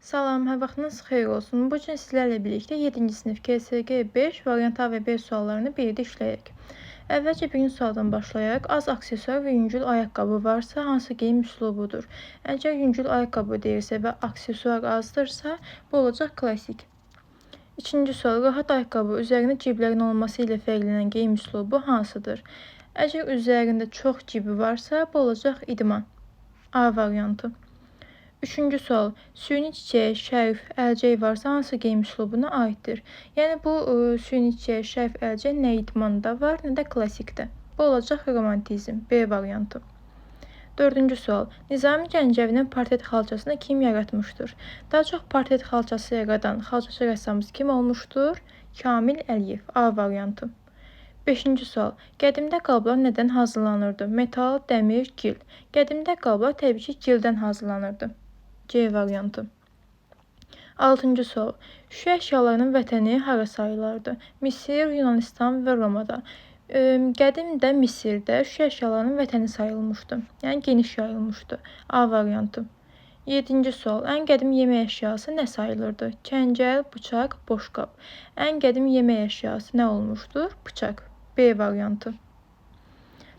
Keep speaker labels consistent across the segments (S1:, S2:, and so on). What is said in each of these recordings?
S1: Salam, hər vaxtınız xeyir olsun. Bu gün sizlərlə birlikdə 7-ci sinif KSG 5 variant A və B suallarını birlikdə işləyək. Əvvəlcə birinci sualdan başlayaq. Az aksesuar və yüngül ayaqqabı varsa, hansı geyim üslubudur? Əgər yüngül ayaqqabı deyilsə və aksesuar azdırsa, bu olacaq klassik. İkinci sual, rahat ayaqqabı üzərində ciblərin olması ilə fərqlənən geyim üslubu hansıdır? Əgər üzərində çox cibi varsa, bu olacaq idman. A variantı. Üçüncü sual, süni çiçək, şərf, əlcək varsa hansı geyim üslubuna aiddir? Yəni bu süni çiçək, şərf, əlcək nə idmanda var, nə də klassikdə. Bu olacaq romantizm, B variantı. Dördüncü sual, Nizami Gəncəvinin portret xalçasını kim yaratmışdır? Daha çox portret xalçası yaradan xalçaçı rəssamımız kim olmuşdur? Kamil Əliyev, A variantı. Beşinci sual, qədimdə qablar nədən hazırlanırdı? Metal, dəmir, gil. Qədimdə qablar təbii ki, gildən hazırlanırdı. C variantı. Altıncı sual. Şüşə əşyalarının vətəni hara sayılardı? Misir, Yunanistan və Romada. Qədimdə Misirdə şüşə əşyalarının vətəni sayılmışdı. Yəni geniş yayılmışdı. A variantı. Yedinci sual. Ən qədim yemək əşyası nə sayılırdı? Çəncəl, bıçaq, boşqab. Ən qədim yemək əşyası nə olmuşdur? Bıçaq. B variantı.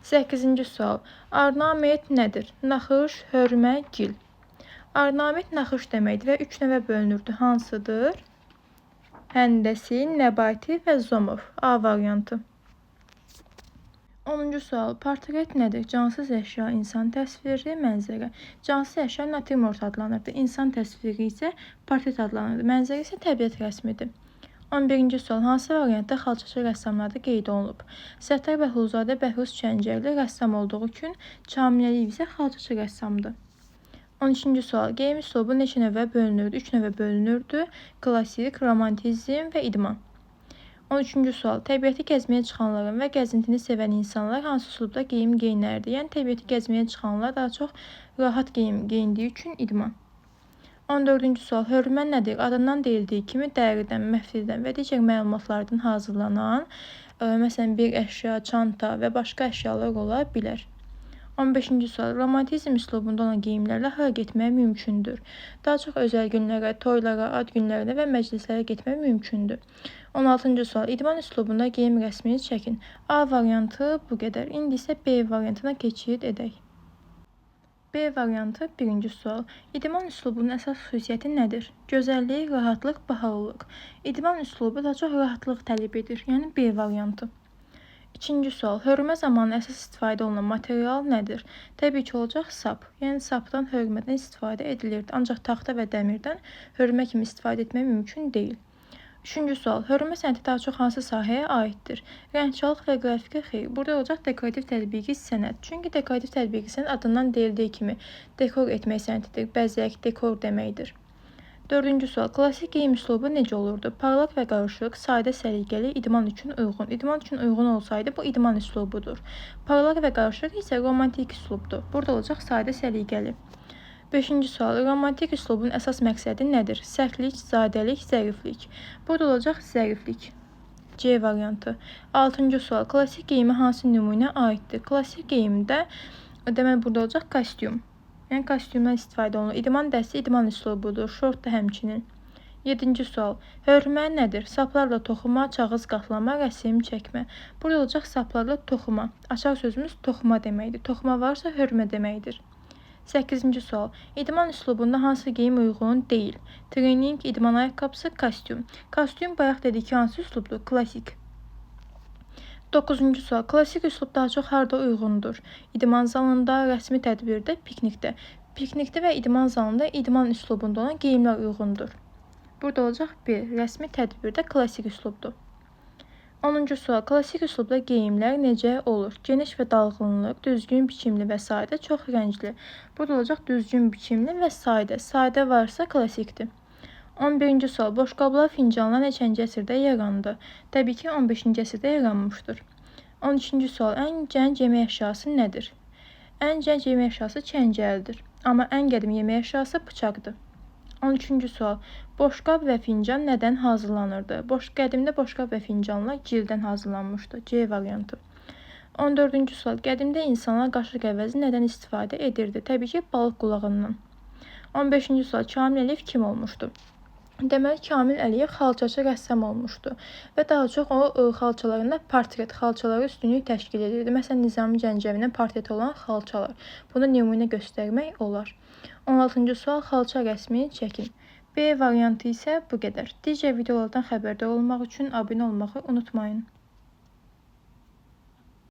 S1: Səkkizinci sual. Ornament nədir? Naxış, hörmə, gil. Ornament naxış deməkdir və üç növə bölünürdü. Hansıdır? Həndəsi, nəbati və zomov. A variantı. 10-cu sual. Portret nədir? Cansız əşya, insan təsviri, mənzərə. Cansız əşya natürmort adlanırdı. İnsan təsviri isə portret adlanırdı. Mənzərə isə təbiət rəsmidir. 11-ci sual. Hansı variantda xalçaçı rəssamlarda qeyd olunub? Səttar Bəhlulzadə Bəhruz Çəncərli rəssam olduğu üçün, Kamil Əliyev isə xalçaçı rəssamdır. 12-ci sual. Geyim üslubu neçə növə bölünürdü? 3 növə bölünürdü. Klassik, romantizm və idman. 13-cü sual. Təbiəti gəzməyə çıxanların və gəzintini sevən insanlar hansı üslubda geyim geyinərdi? Yəni təbiəti gəzməyə çıxanlar daha çox rahat geyim geyindiyi üçün idman. 14-cü sual. Hörmə nədir? Adından deyildiyi kimi dəridən, məftildən və digər məlumatlardan hazırlanan, məsələn, bir əşya, çanta və başqa əşyalar ola bilər. 15-ci sual. Romantizm üslubunda olan geyimlərlə hara getmək mümkündür? Daha çox özəl günlərə, toylara, ad günlərinə və məclislərə getmək mümkündür. 16-cı sual. İdman üslubunda geyim rəsmini çəkin. A variantı bu qədər. İndi isə B variantına keçid edək. B variantı birinci sual. İdman üslubunun əsas xüsusiyyəti nədir? Gözəllik, rahatlıq, bahalılıq. İdman üslubu daha çox rahatlıq tələb edir. Yəni B variantı. İkinci sual. Hörmə zamanı əsas istifadə olunan material nədir? Təbii ki, olacaq sap. Yəni sapdan, hörmədən istifadə edilirdi. Ancaq taxta və dəmirdən hörmə kimi istifadə etmək mümkün deyil. Üçüncü sual. Hörmə sənəti daha çox hansı sahəyə aiddir? Rəngçalıq və qrafika xeyr. Burada olacaq dekorativ tətbiqi sənət. Çünki dekorativ tətbiqi sənət adından deyildiyi kimi dekor etmək sənətidir. Bəzək, dekor deməkdir. Dördüncü sual. Klassik geyim üslubu necə olurdu? Parlaq və qarışıq, sadə, səliqəli, idman üçün uyğun. İdman üçün uyğun olsaydı bu idman üslubudur. Parlaq və qarışıq isə romantik üslubdur. Burada olacaq sadə, səliqəli. Beşinci sual. Romantik üslubun əsas məqsədi nədir? Sərtlik, zadəlik, zəriflik. Burada olacaq zəriflik. C variantı. Altıncı sual. Klassik geyimə hansı nümunə aiddir? Klassik geyimdə deməli burada olacaq kostyum. Yəni kostyumdan istifadə olunur. İdman dəsti idman üslubudur. Şort da həmçinin. Yedinci sual. Hörmə nədir? Saplarla toxuma, çağız qatlama, rəsim çəkmə. Burada olacaq saplarla toxuma. Açar sözümüz toxuma deməkdir. Toxuma varsa hörmə deməkdir. 8-ci sual. İdman üslubunda hansı geyim uyğun deyil? Trening, idman ayaqqabısı, kostyum. Kostyum bayaq dedik ki, hansı üslubdur? Klassik. 9-cu sual. Klassik üslub daha çox harda uyğundur? İdman zalında, rəsmi tədbirdə, piknikdə. Piknikdə və idman zalında idman üslubunda olan geyimlər uyğundur. Burada olacaq B. Rəsmi tədbirdə klassik üslubdur. 10-cu sual. Klassik üslubda geyimlər necə olur? Geniş və dalğınlıq, düzgün biçimli və sadə, çox rəngli. Burada olacaq düzgün biçimli və sadə. Sadə varsa klassikdir. 11-ci sual. Boşqablar, fincanlar neçənci əsrdə yarandı? Təbii ki, 15-ci əsrdə yaranmışdır. 12-ci sual. Ən gənc yemək əşyası nədir? Ən gənc yemək əşyası çəncəldir. Amma ən qədim yemək əşyası bıçaqdır. 13-cü sual. Boşqab və fincan nədən hazırlanırdı? Qədimdə boşqab və fincanlar gildən hazırlanmışdı. C variantı. 14-cü sual. Qədimdə insanlar qaşıq əvəzi nədən istifadə edirdi? Təbii ki, balıq qulağından. 15-ci sual. Kamil Əliyev kim olmuşdu? Deməli, Kamil Əliyev xalçaçı rəssam olmuşdu və daha çox o xalçalarında portret xalçaları üstünlük təşkil edirdi. Məsələn, Nizami Gəncəvinin portreti olan xalçalar. Bunu nümunə göstərmək olar. 16-cı sual. Xalça rəsmi çəkin. B variantı isə bu qədər. Digər videolardan xəbərdar olmaq üçün abunə olmağı unutmayın.